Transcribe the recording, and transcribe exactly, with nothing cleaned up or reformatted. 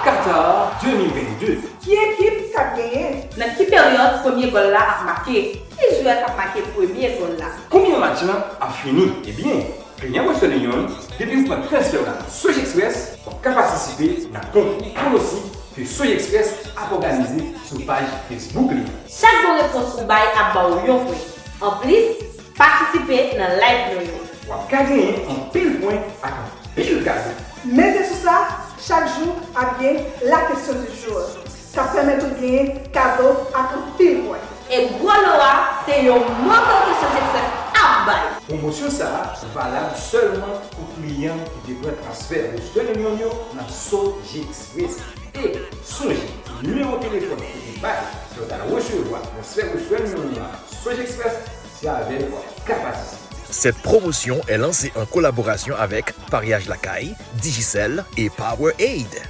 Qatar de mil vennde. Ki ekip k ap genyen? Nan ki peryòd premye gòl la ap make? Ki jwè k ap make premye gòl la? Konbyen match lan ap fini? Ebyen, kliyan Western Union, depi w pran transfè w nan Sogeexpress, w ap ka patisipe nan konkou pwonostik ke Sogeexpress ap òganize sou paj Facebook li. Chak bon repons ou bay ap ba w yon pwen. Anplis, patisipe nan live nou yo. W ap ka genyen anpil pwen ak anpil kado. Mete sou sa, chak jou ap gen la question du jour, k ap pèmèt ou genyen kado ak anpil pwen. E gwo lo a, se yon moto ke Sogeexpress ap bay. Pwomosyon sa a valab sèlman pou kliyan ki te pran transfè Western Union yo nan Sogeexpress. E sonje, nimewo telefòn ou te bay lè w t al resevwa transfè Western Union nan Sogeexpress, se avè l w ap ka patisipe. Cette promotion est lancée en collaboration avec Pariage Lakay, Digicel et Powerade.